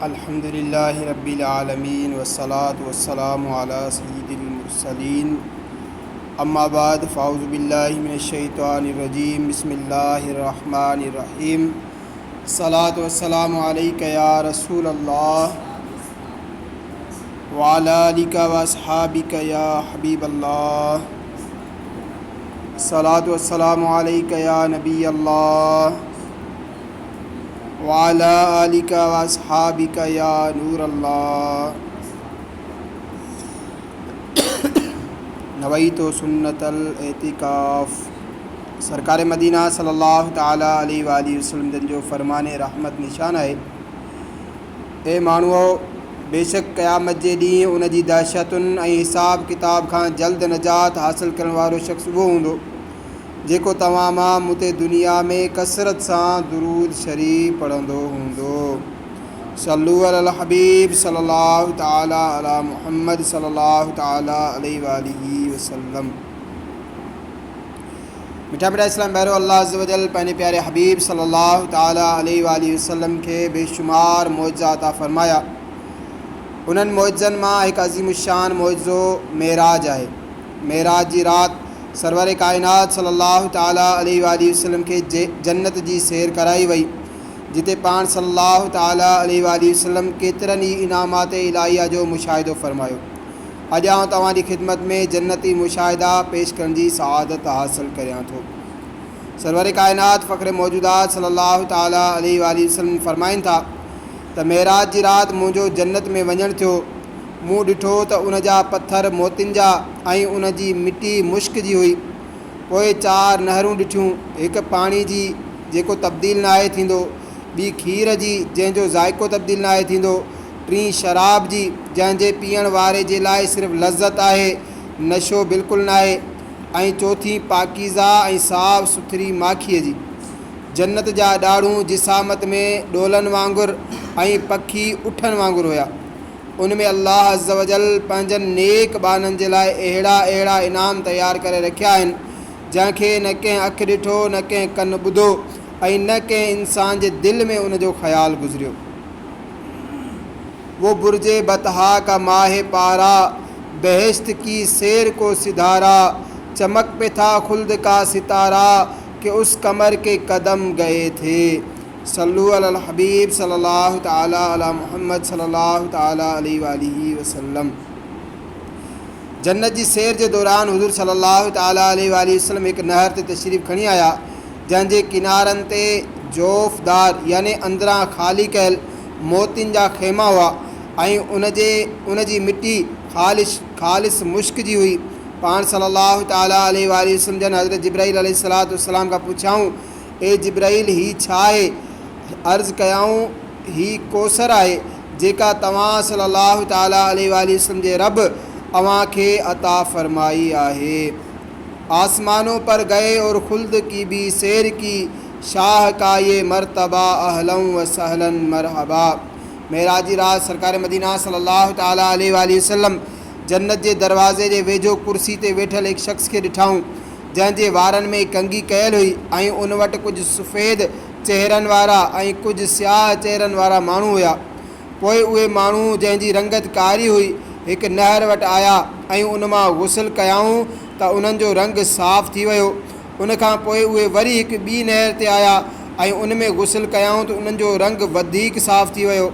الحمد لله رب العالمين والصلاة والسلام على سيد المرسلين اما بعد فاعوذ بالله من الشيطان الرجيم بسم الله الرحمن الرحيم الصلاة والسلام عليك يا رسول الله وعلى آلك واصحابك يا حبيب الله الصلاة والسلام عليك يا نبي الله وعلى آلك واصحابك يا نور الله نويت سنة الاعتڪاف سرڪار مدينه صلي الله تعالٰي عليه واٰله وسلم جن جو فرمان رحمت نشان آهي، اي ماڻهوؤ! بيشڪ قيامت جي ڏينهن ان جي دهشتن ۽ حساب ڪتاب کان جلد نجات حاصل ڪرڻ وارو شخص اهو هوندو، جيڪو توهان مان مون تي دنيا ۾ ڪثرت سان درود شريف پڙهندو هوندو. صلو علی الحبيب صلي الله تعالي علي محمد صلي الله تعالي عليه واٰله وسلم. مٺا مٺا اسلام ڀائرو! الله عزّوجلّ پنهنجي پياري حبيب صلي الله تعالي عليه واٰله وسلم کي بيشمار معجزا عطا فرمايا. انهن معجزن مان هڪ عظيم الشان معجزو معراج آهي. معراج جي رات سرور ڪائنات صلي الله تعالي عليه واٰله وسلم کي جنت جي سير ڪرائي وئي، جتي پاڻ صلي الله تعالي عليه واٰله وسلم ڪيترن ئي انعامات الٰهيه جو مشاهدو فرمايو. اڄ آئون توهان جي خدمت ۾ جنتي مشاهدا پيش ڪرڻ جي سعادت حاصل ڪريان ٿو. سرور ڪائنات فخر موجودات صلي الله تعالي عليه واٰله وسلم فرمائن ٿا ته معراج جي رات منهنجو جنت ۾ وڃڻ ٿيو، مون ڏٺو ته ان جا پٿر موتين جا ۽ ان جي مٽي مشڪ جي هئي. پوء چار نهرون ڏٺيون، هڪ پاڻي جي جيڪو تبديل ناهي ٿيندو، ٻي کير جي جنهن جو ذائقو تبديل ناهي ٿيندو، ٽين شراب جي جنهن جي پيئڻ واري جي لاء صرف لذت آهي، نشو بلڪل ناهي ۽ چوٿين پاڪيزه ۽ صاف سٿري ماکيء جي. جنت جا ڏاڙهون جسامت ۾ ڏولن وانگر ۽ پکي اٺن وانگر هيا. ان ۾ الله عزّوجلّ پنهنجن نيڪ ٻانهن جي لاء اهڙا اهڙا انعام تيار ڪري رکيا آهن، جنهن کي نه ڪنهن اک ڏٺو، نه ڪنهن ڪن ٻڌو ۽ نه ڪنهن انسان جي دل ۾ ان جو خيال گذريو. وہ برج بطحا کا ماہ پارا، بهشت ڪي سير ڪو سڌارا، چمڪ پي ٿا خلد ڪا ستارا، ڪه اس قمر ڪي قدم گئي ٿي. صلو علی الحبيب صلي الله تعالي علي محمد صلي الله تعالي عليه واٰله وسلم. جنت جي سير جي دوران حضور صلي الله تعالي عليه واٰله وسلم هڪ نهر تي تشريف کڻي آيا، جنهن جي ڪنارن تي جوف دار يعني اندران خالي ڪيل موتين جا خيما هئا ۽ ان جي ان جي مٽي خالص خالص مشڪ جي هئي. پاڻ صلي الله تعالي عليه واٰله وسلم جن حضرت جبرائيل عليه الصلوة والسلام کان پڇيائون، اي جبرائيل هي ڇا آهي؟ عرض ڪيائون، هي ڪوثر آهي، جيڪا توهان صلّي الله تعالٰي عليه واٰله وسلّم جي رب اوهان کي عطا فرمائي آهي. آسمانون پر گئي اور خلد ڪي ڀي سير ڪي، شاهه ڪا يي مرتبه اهلا و سهلا مرحبا. معراج جي رات سرڪار مدينه صلّي الله تعالٰي عليه واٰله وسلّم جنت جي دروازي جي ويجهو ڪرسي تي ويٺل هڪ شخص کي ڏٺائون، جنهن جي وارن ۾ ڪنگي ڪيل هئي ۽ ان وٽ ڪجهه سفيد چهرن وارا ۽ ڪجهه سياهه چهرن وارا ماڻهو هيا. پوء اهي ماڻهو جنهن جي رنگت ڪاري هئي، هڪ نهر وٽ آيا ۽ ان مان غسل ڪيائون ته انهن جو رنگ صاف ٿي ويو. ان کان پوء اهي وري هڪ ٻي نهر تي آيا ۽ ان ۾ غسل ڪيائون ته انهن جو رنگ وڌيڪ صاف ٿي ويو.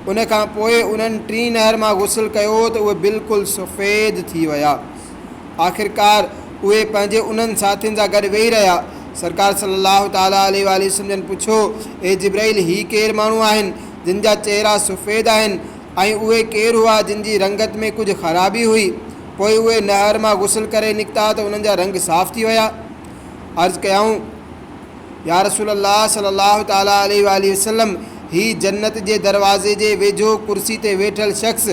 ان کان پوء انهن ٽين نهر مان غسل ڪيو ته اهي بلڪل سفيد ٿي ويا. آخرڪار اهي پنهنجي انهن ساٿين سان گڏ ويهي رهيا. سرڪار صلّي الله تعالٰي عليه واٰله وسلّم جن پڇيو، اي جبرائيل! هي ڪير ماڻهو آهن، جن جا چهرا سفيد آهن ۽ اهي ڪير هئا، جن جي رنگت ۾ ڪجهه خرابي هئي؟ پوء اهي نهر مان غسل ڪري نڪتا ته انهن جا رنگ صاف ٿي ويا. عرض ڪيائون. يا رسول الله صلي الله تعالٰي عليه واٰله وسلم! هي جنت جي دروازي جي ويجهو ڪرسي تي ويٺل شخص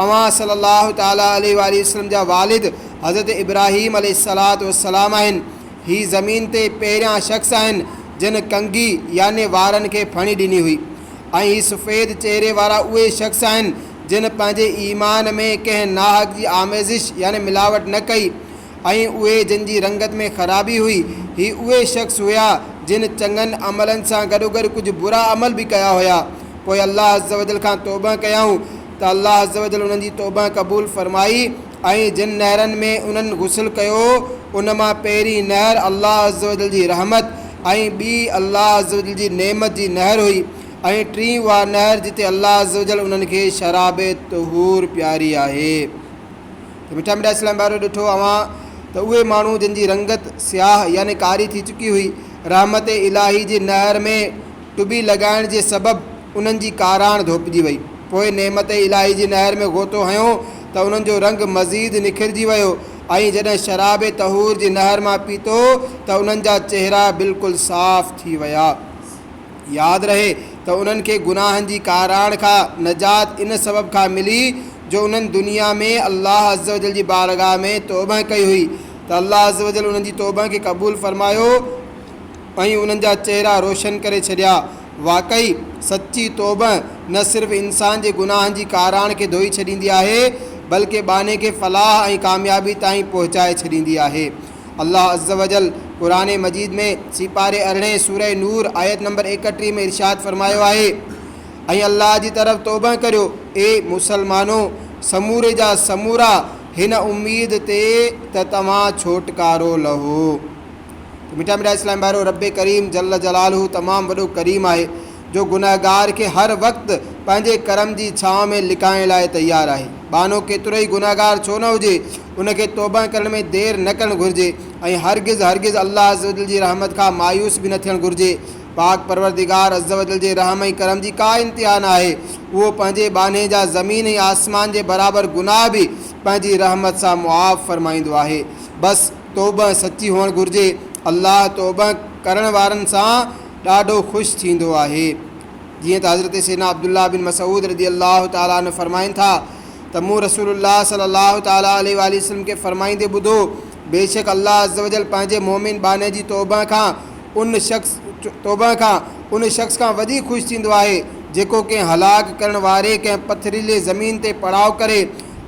اوهان صلي الله تعالٰي عليه واٰله وسلم جا والد حضرت ابراهيم عليه الصلوة والسلام آهن. هي زمين تي پهريان شخص آهن جن ڪنگي يعني وارن کي ڦڻي ڏني هئي ۽ هي سفيد چهري وارا اهي شخص آهن جن پنهنجي ايمان ۾ ڪنهن ناحق جي آميزش يعني ملاوٽ نه ڪئي ۽ اهي جن جي رنگت ۾ خرابي هئي، هي اهي شخص هيا جن چڱن عملن سان گڏوگڏ ڪجهه برا عمل به ڪيا هيا، پوء الله عزّوجلّ کان توبه ڪيائون ته الله عزّوجلّ انهن جي توبه قبول فرمائي ۽ جن نهرن ۾ انهن غسل ڪيو ان مان پهرين نهر الله عزّوجلّ جي رحمت ۽ ٻي الله عزّوجلّ جي نعمت جي نهر هئي ۽ ٽين اها نهر جتي الله عزّوجلّ انهن کي شراب طهور پياري آهي. ته مٺا مٺا اسلام ڀائرو ڏٺو اوهان ته اهي ماڻهو جن جي رنگت سياهه يعني ڪاري ٿي چڪي هئي رحمت الاهي جي نهر ۾ ٽٻي لڳائڻ جي سبب انهن جي ڪاراڻ ڌوپجي وئي. پوء نعمت الاهي جي نهر ۾ غوطو هنيو ته انهن جو رنگ مزيد نکرجي ويو ۽ جڏهن شراب طهور جي نهر مان پيتو ته انهن جا چهرا بلڪل صاف ٿي ويا. ياد رهي ته انهن کي گناهن جي ڪاراڻ کان نجات ان سبب کان ملي جو انهن دنيا ۾ الله عزّوجلّ جي بارگاھ ۾ توبه ڪئي هئي ته الله عزّوجلّ انهن جي توبه کي قبول فرمايو ۽ انهن جا چهرا روشن ڪري ڇڏيا. واقعي سچي توبه نه صرف انسان جي گناهن جي ڪاراڻ کي ڌوئي ڇڏيندي آهي بلڪه ٻانهي کي فلاح ۽ ڪاميابي تائين پهچائي ڇڏيندي آهي. الله عزّوجلّ قرآن مجيد ۾ سيپاري ارڙهين سورة نور آيت نمبر 31 ۾ ارشاد فرمايو آهي، ۽ الله جي طرف توبه ڪريو اي مسلمانو سموري جا سمورا هن اميد تي ته توهان ڇوٽڪارو لهو. ته مٺا مٺا اسلام ڀائرو! رب ڪريم جل جلاله تمام وڏو ڪريم آهي جو گنهگار کي هر وقت پنهنجي ڪرم جي ڇانو ۾ لڪائڻ لاء تيار آهي. ٻانهو ڪيترو ئي گنهگار ڇو نه هجي ان کي توبه ڪرڻ ۾ دير نه ڪرڻ گهرجي ۽ هرگز هرگز الله عزّوجلّ جي رحمت کان مايوس به نه ٿيڻ گهرجي. پاڪ پروردگار عزّوجلّ جي رحم ۽ ڪرم جي ڪا انتها نه آهي. اهو پنهنجي ٻانهي جا زمين ۽ آسمان جي برابر گناهه به پنهنجي رحمت سان معاف فرمائيندو آهي. بس توبه سچي هئڻ گهرجي. الله توبه ڪرڻ وارن سان ڏاڍو خوش ٿيندو آهي. جيئن ته حضرت سيدنا عبدالله بن مسعود رضي الله تعالٰي عنه فرمائن ٿا ته مون رسول الله صلي الله تعالٰي عليه واٰله وسلم کي فرمائيندي ٻڌو، بيشڪ الله عزّوجلّ پنهنجي مؤمن ٻانهي جي توبه کان ان شخص توبه کان ان شخص کان وڌيڪ خوش ٿيندو آهي جيڪو ڪنهن هلاڪ ڪرڻ واري ڪنهن پٿريلي زمين تي پڙاء ڪري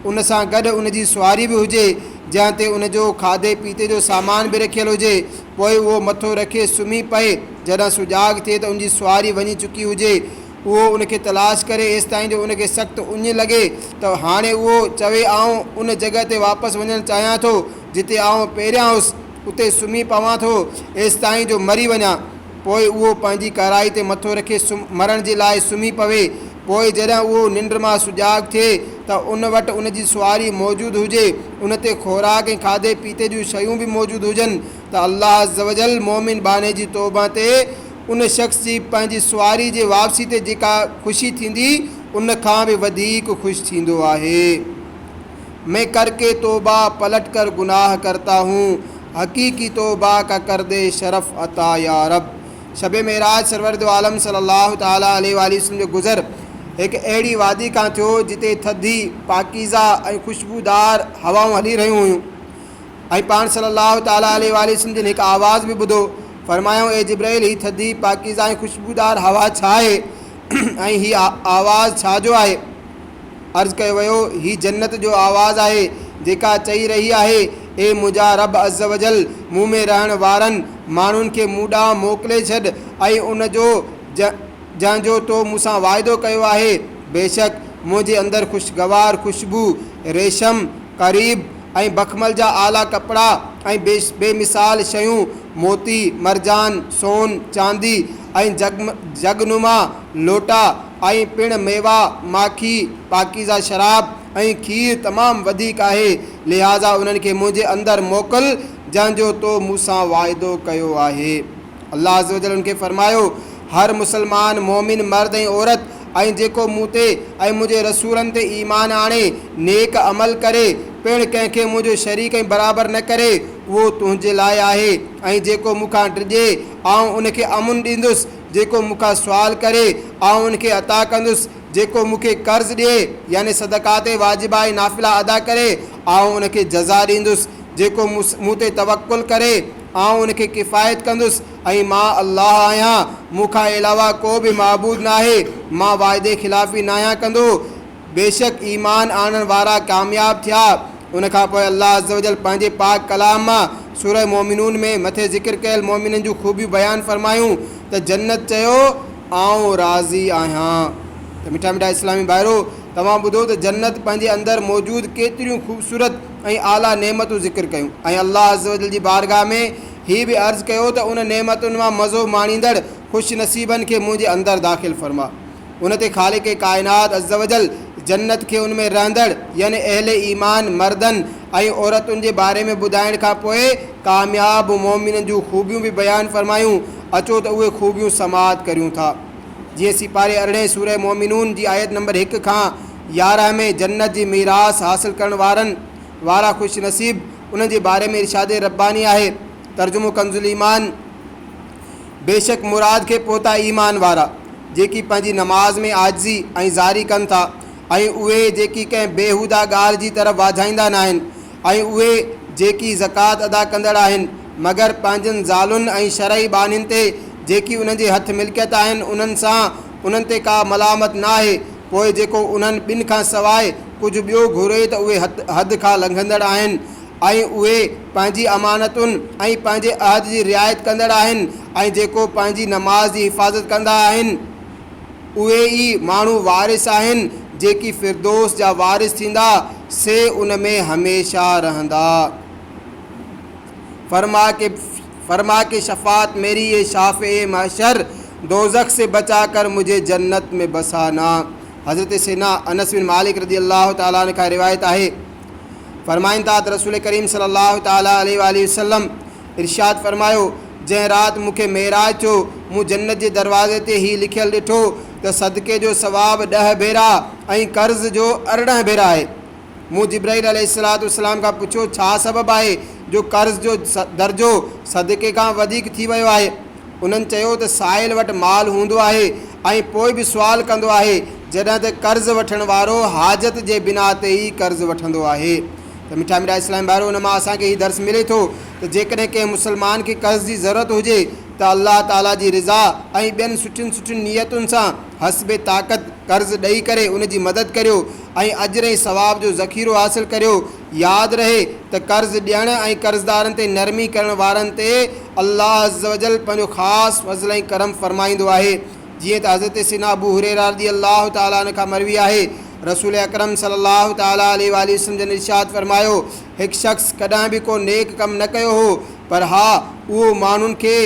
ان سان گڏ ان جي سواري به هجي جنهن تي ان جو کاڌي پيتي جو سامان به رکيل هجي، پوء اهو مٿو رکي سمهي پئي، جڏهن سجاڳ ٿئي ته ان جي سواري وڃي چڪي هجي، اهو ان کي تلاش ڪري ايستائين جو ان کي سخت اڃ لڳي ته هاڻي اهو چوي آئون ان جڳهه تي واپس وڃڻ چاهيان ٿو جتي آئون پهريان هوس، اتي سمهي پوان ٿو ايستائين جو مري وڃان. پوء اهو پنهنجي ڪارائي تي مٿو رکي مرڻ جي لاء سمهي پوي. پوء جڏهن اهو ننڊ مان سجاڳ ٿئي ته ان وٽ ان جي سواري موجود هجي، ان تي خوراڪ ۽ کاڌي پيتي جون شيون به موجود هجن ته الله عزّوجلّ مؤمن ٻانهي جي توبه تي ان شخص جي پنهنجي سواري جي واپسي تي جيڪا خوشي ٿيندي ان کان به وڌيڪ خوش ٿيندو آهي. مين ڪر ڪي توبه پلٽ ڪر گناهه ڪرتا هون حقيقي توبه ڪا ڪر the شرف عطا يا رب. شب معراج سرور دو عالم صلي الله تعالٰي عليه واٰله وسلم جو گذر هڪ اهڙي وادي کان ٿيو جتي ٿڌي، پاڪيزه ۽ خوشبودار هوائون هلي رهيون هيون ۽ پاڻ صلي الله تعالٰي عليه واٰله وسلم جن هڪ آواز به ٻڌو، فرمايائون اي جبرائيل هي ٿڌي، پاڪيزه ۽ خوشبودار هوا ڇا آهي ۽ هي آواز ڇا جو آهي؟ عرض ڪيو ويو، هي جنت جو آواز آهي، جيڪا چئي رهي آهي، اي منهنجا رب عزّوجلّ! مون ۾ رهڻ وارن ماڻهن کي مون ڏانهن موڪلي ڇڏ ۽ ان جو جنهن جو تو مون سان واعدو ڪيو آهي، بيشڪ منهنجي اندر خوشگوار خوشبو، ريشم، قريب ۽ بخمل جا اعليٰ ڪپڙا ۽ بي مثال شيون، موتي، مرجان، سون، چاندي ۽ جڳنما لوٽا ۽ پڻ ميوا، ماکي، پاڪيزه شراب ۽ کير تمام وڌيڪ آهي، لهٰذا انهن کي منهنجي اندر موڪل، جنهن جو تو مون سان واعدو ڪيو آهي. الله عزّوجلّ ان کي فرمايو، هر مسلمان مؤمن مرد ۽ عورت ۽ جيڪو مون تي ۽ منهنجي رسولن تي ايمان آڻي، نيڪ عمل ڪري، پڻ ڪنهن کي منهنجو شريڪ ۽ برابر نه ڪري، اهو تنهنجي لاء آهي ۽ جيڪو مون کان ڊڄي، آئون ان کي امن ڏيندس، جيڪو مون کان سوال ڪري، آئون ان کي عطا ڪندس، جيڪو مون کي قرض ڏئي، يعني صدقات واجبه ۽ نافله ادا ڪري، آئون ان کي جزا ڏيندس، جيڪو مون تي توڪل ڪري، آئون ان کي ڪفايت ڪندس ۽ مان الله آهيان، مون کان علاوه ڪو به معبود ناهي، مان وعدي خلافي ناهيان ڪندو. بيشڪ ايمان آڻڻ وارا ڪامياب ٿيا. ان کان پوء الله عزّوجلّ پنهنجي پاڪ ڪلام مان سوره مؤمنون ۾ مٿي ذڪر ڪيل مؤمنن جون خوبيون بيان فرمايون ته جنت چيو، آئون راضي آهيان. ته مٺا مٺا اسلامي ڀائرو! توهان ٻڌو ته جنت پنهنجي اندر موجود ڪيتريون خوبصورت ۽ اعليٰ نعمتون ذڪر ڪيون ۽ الله عزّوجلّ جي بارگاھ ۾ هي به عرض ڪيو ته ان نعمتن مان مزو ماڻيندڙ خوش نصيبن کي منهنجي اندر داخل فرما. ان تي خالق ڪائنات عزّوجلّ جنت کي ان ۾ رهندڙ يعني اهل ايمان مردن ۽ عورتن جي باري ۾ ٻڌائڻ کان پوء ڪامياب مؤمنن جون خوبيون به بيان فرمايون، اچو ته اهي خوبيون سماعت ڪريون ٿا. جيئن سيپاري ارڙهين سورة مؤمنون جي آيت نمبر هڪ کان 11 ۾ جنت جي ميراث حاصل ڪرڻ وارن وارا خوش نصيب انهن جي باري ۾ ارشاد رباني آهي، ترجمو ڪنزالايمان، بيشڪ مراد کي پهتا ايمان وارا، جيڪي پنهنجي نماز ۾ عاجزي ۽ زاري ڪن ٿا ۽ اهي جيڪي ڪنهن بيهوده ڳالهه جي طرف واجهائيندا ناهن ۽ اهي جيڪي زڪوات ادا ڪندڙ آهن مگر پنهنجن زالن ۽ شرعي ٻانهين تي جيڪي انهن جي هٿ ملڪيت آهن انهن سان انهن تي ڪا ملامت نه آهي پوء جيڪو انهن ٻن کان سواء ڪجهه ٻيو گهري ته اهي حد کان لنگهندڙ آهن ۽ اهي پنهنجي امانتن ۽ پنهنجي عهد جي رعايت ڪندڙ آهن ۽ جيڪو پنهنجي نماز جي حفاظت ڪندا آهن اهي ئي ماڻهو وارث آهن جيڪي فردوس جا وارث ٿيندا سي ان ۾ هميشه رهندا. فرما ڪه فرما ڪه شفاعت ميري اي شافع محشر دوزخ سي بچا ڪر مجهي جنت ۾ بسانا حضرت سيدنا انس بن مالڪ رضي الله تعالٰي عنه کان روايت آهي فرمائن ٿا ته رسول ڪريم صلي الله تعالٰي عليه واٰله وسلم ارشاد فرمايو، جنهن رات مون کي معراج ٿيو، مون جنت جي دروازي تي هي لکيل ڏٺو ته صدقي جو ثواب ڏهه ڀيرا ۽ قرض جو 18 ڀيرا آهي. مون جبرائيل عليه الصلوة والسلام کان پڇيو، ڇا سبب آهي جو قرض جو درجو صدقي کان وڌيڪ ٿي ويو آهي؟ انهن چيو ته سائل وٽ مال هوندو آهي ۽ پوء به سوال ڪندو آهي، جڏهن ته قرض وٺڻ وارو حاجت جي بنا تي ئي قرض وٺندو آهي. ته مٺا مٺا اسلامي ڀائرو! ان مان اسان کي هي درس ملي ٿو ته جيڪڏهن ڪنهن مسلمان کي قرض جي ضرورت هجي ته الله تعاليٰ جي رضا ۽ ٻين سٺين سٺين نيتن سان حسب طاقت قرض ڏئي ڪري ان جي مدد ڪريو ۽ اجر ۽ ثواب جو ذخيرو حاصل ڪريو. ياد رهي ته قرض ڏيڻ ۽ قرضدارن تي نرمي ڪرڻ وارن تي الله عزّوجلّ پنهنجو خاص فضل ۽ ڪرم فرمائيندو آهي. جيئن ته حضرت سيدنا ابو هريره رضي الله تعالٰي عنه کان مروي آهي، رسول اڪرم صلّي الله تعالٰي عليه واٰله وسلّم جن ارشاد فرمايو، هڪ شخص ڪڏهن به ڪو نيڪ ڪم نه ڪيو هو، پر ها اهو ماڻهن کي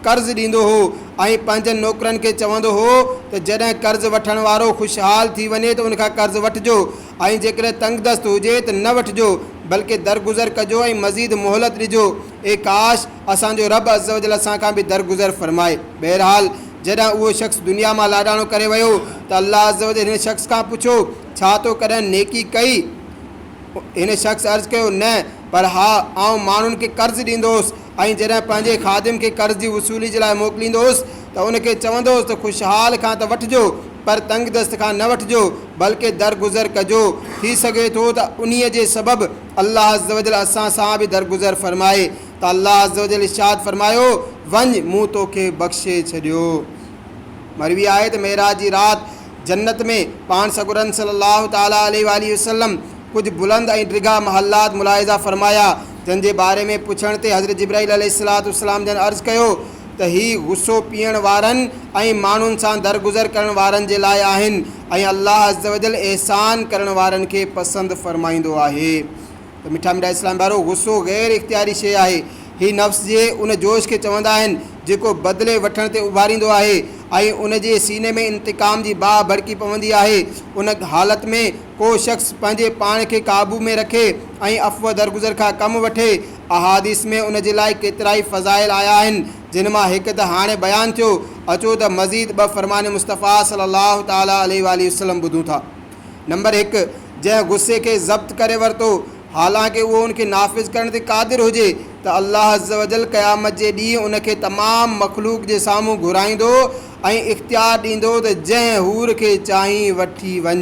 قرض ڏيندو هو ۽ پنهنجن نوڪرن کي چوندو هو ته جڏهن قرض وٺڻ وارو خوشحال ٿي وڃي ته ان کان قرض وٺجو ۽ جيڪڏهن تنگدست هجي ته نه وٺجو بلڪه درگذر ڪجو ۽ مزيد مهلت ڏجو. اي ڪاش! اسان جو رب عزّوجلّ اسان کان به درگذر فرمائي. بهرحال جڏهن اهو شخص دنيا مان لاڏاڻو ڪري ويو ته الله عزّوجلّ هن شخص کان پڇيو، ڇا تو ڪڏهن نيڪي ڪئي؟ هن شخص عرض ڪيو، نه، پر ها آئون ماڻهن کي قرض ڏيندو هوس ۽ جڏهن پنهنجي خادم کي قرض جي وصولي جي لاء موڪليندو هوس ته ان کي چوندو هوس ته خوشحال کان ته وٺجو پر تنگدست کان نه وٺجو بلڪه درگذر ڪجو، ٿي سگهي ٿو ته انهيء جي سبب الله عزّوجلّ اسان سان به درگذر فرمائي ته الله عزّوجلّ ارشاد فرمايو، وڃ مون توکي بخشي ڇڏيو. مروي آهي ته معراج جي رات جنت ۾ پاڻ سڳورن صلّي الله تعالٰي عليه واٰله وسلّم ڪجهه بلند ۽ ڊگها محلات ملاحظه فرمايا جن جي باري ۾ پڇڻ تي حضرت جبرائيل عليه الصلوة والسلام جن عرض ڪيو ته هي غصو پيئڻ وارن ۽ ماڻهن سان درگذر ڪرڻ وارن جي لاء آهن ۽ الله عزّوجلّ احسان ڪرڻ وارن کي پسند فرمائيندو آهي ته مٺا مٺا اسلام ڀائرو! غصو غير اختياري شيء آهي. هي نفس جي ان جوش کي چوندا آهن، جيڪو بدلي وٺڻ تي اڀاريندو آهي ۽ ان جي سيني ۾ انتقام جي باهه ڀڙڪي پوندي آهي. ان حالت ۾ ڪو شخص پنهنجي پاڻ کي قابو ۾ رکي ۽ عفو درگذر کان ڪم وٺي. احاديث ۾ ان جي لاء ڪيترائي فضائل آيا آهن، جن مان هڪ ته هاڻي بيان ٿيو. اچو ته مزيد ٻه فرمان مصطفيٰ صلّي الله تعالٰي عليه واٰله وسلّم ٻڌون ٿا. نمبر هڪ، جنهن غصي کي ضبط ڪري ورتو، حالانڪه اهو ان کي نافذ ڪرڻ تي قادر هجي، ته الله عزّوجلّ قيامت جي ڏينهن ان کي تمام مخلوق جي سامهون گهرائيندو ۽ اختيار ڏيندو ته جنهن حور کي چاهين وٺي وڃ.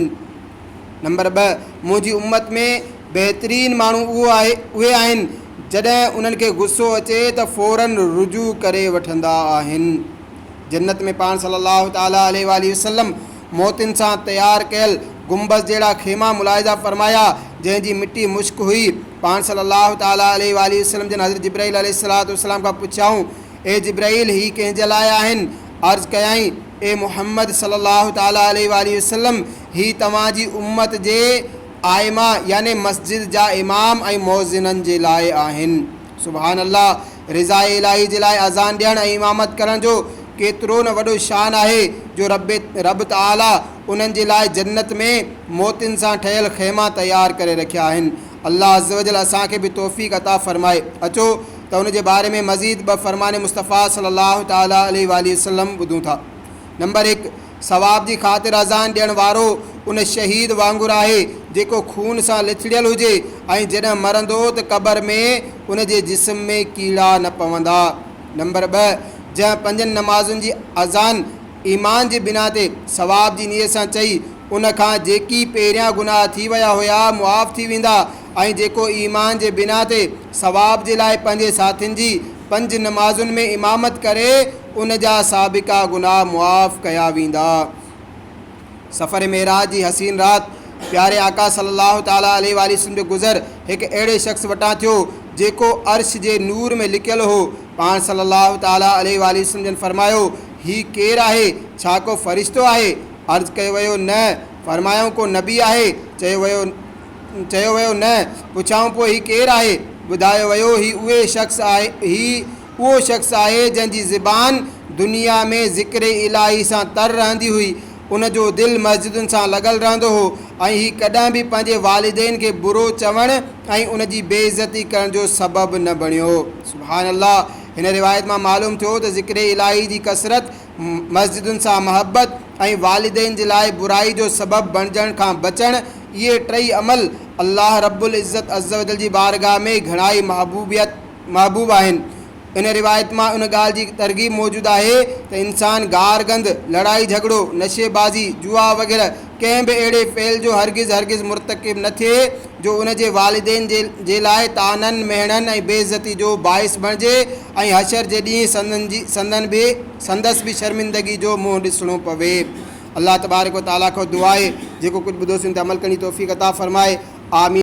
نمبر ٻه، منهنجي امت ۾ بهترين ماڻهو اهو آهي اهي آهن جڏهن انهن کي غصو اچي ته فوراً رجوع ڪري وٺندا آهن. جنت ۾ پاڻ صلّي الله تعالٰي عليه واٰله وسلّم موتين سان تيار ڪيل گنبذ جهڙا خيما ملاحظه فرمايا، جنهن جي مٽي مشڪ هئي. پاڻ صلّي الله تعالٰي عليه واٰله وسلّم جن حضرت جبرائيل عليه الصلوة والسلام کان پڇيائون، اي جبرائيل! هي ڪنهن جي لاء آهن؟ عرض ڪيائين، اي محمد صلّي الله تعالٰي عليه واٰله وسلّم! هي توهان جي امّت جي ائمه يعني مسجد جا امام ۽ مؤذنن جي لاء آهن. سبحان الله! رضاء الاهي جي لاء اذان ڏيڻ ۽ امامت ڪرڻ جو ڪيترو نه وڏو شان آهي جو رب رب تعاليٰ انهن جي لاء جنت ۾ موتين سان ٺهيل خيما تيار ڪري رکيا آهن. الله عزّوجلّ اسان کي به توفيق عطا فرمائي. اچو ته ان جي باري ۾ مزيد ٻه فرمان مصطفيٰ صلّي الله تعالٰي عليه واٰله وسلّم ٻڌون ٿا. نمبر هڪ، ثواب جي خاطر اذان ڏيڻ وارو ان شهيد وانگر آهي جيڪو خون سان لٿڙيل هجي ۽ جڏهن مرندو ته قبر ۾ ان جي جسم ۾ ڪيڙا نه پوندا. نمبر ٻه، جنهن پنجن نمازن جي اذان ايمان جي بنا تي ثواب جي نيت سان چئي ان کان جيڪي پهريان گناهه ٿي ويا هيا معاف ٿي ويندا ۽ جيڪو ايمان جي بنا تي ثواب جي لاء پنهنجي ساٿين جي پنج نمازن ۾ امامت ڪري ان جا سابقه گناهه معاف ڪيا ويندا. سفر معراج جي حسين رات پياري آقا صلّي الله تعالٰي عليه واٰله وسلّم جو گذر هڪ اهڙي شخص وٽان ٿيو جيڪو عرش جي نور ۾ لڪيل هو. پاڻ صلّي الله تعالٰي عليه واٰله وسلّم جن فرمايو، هي ڪير آهي؟ ڇا ڪو فرشتو آهي؟ عرض ڪيو ويو، نه. فرمايائون، ڪو نبي آهي؟ چيو ويو، چيو ويو، نه. پڇيائون، پوء هي ڪير آهي؟ ٻڌايو ويو، هي اهي شخص آهي هي اهو شخص آهي جنهن جي زبان دنيا ۾ ذڪر الاهي سان تر رهندي هئي، ان جو دل مسجدن سان لڳل رهندو هو ۽ هي ڪڏهن به پنهنجي والدين کي برو چوڻ ۽ ان جي بي عزتي ڪرڻ جو سبب نه بڻيو. سبحان الله! هن روايت مان معلوم ٿيو ته ذڪر الاهي جي ڪثرت، مسجدن سان محبت ۽ والدين جي لاء برائي جو سبب بڻجڻ کان بچڻ اهي ٽئي عمل الله رب العزت عزّوجلّ جي بارگاھ ۾ گهڻائي محبوبيت محبوب آهن. ان روايت مان ان ڳالهه جي ترغيب موجود آهي ته انسان گارگند، لڙائي جهڳڙو، نشي بازي، جوا وغيره ڪنهن به اهڙي فعل جو هرگز هرگز مرتڪب نه ٿئي جو ان جي والدين جي جي لاء طعنن، مهڻن ۽ بي عزتي جو باعث بڻجي ۽ حشر جي ڏينهن سندن جي سندن به سندس به شرمندگي جو منهن ڏسڻو پوي. الله تبارڪ و تعاليٰ کان دعا آهي جيڪو ڪجهه ٻڌوسين ان تي عمل ڪرڻ جي توفيق عطا فرمائي. آمين.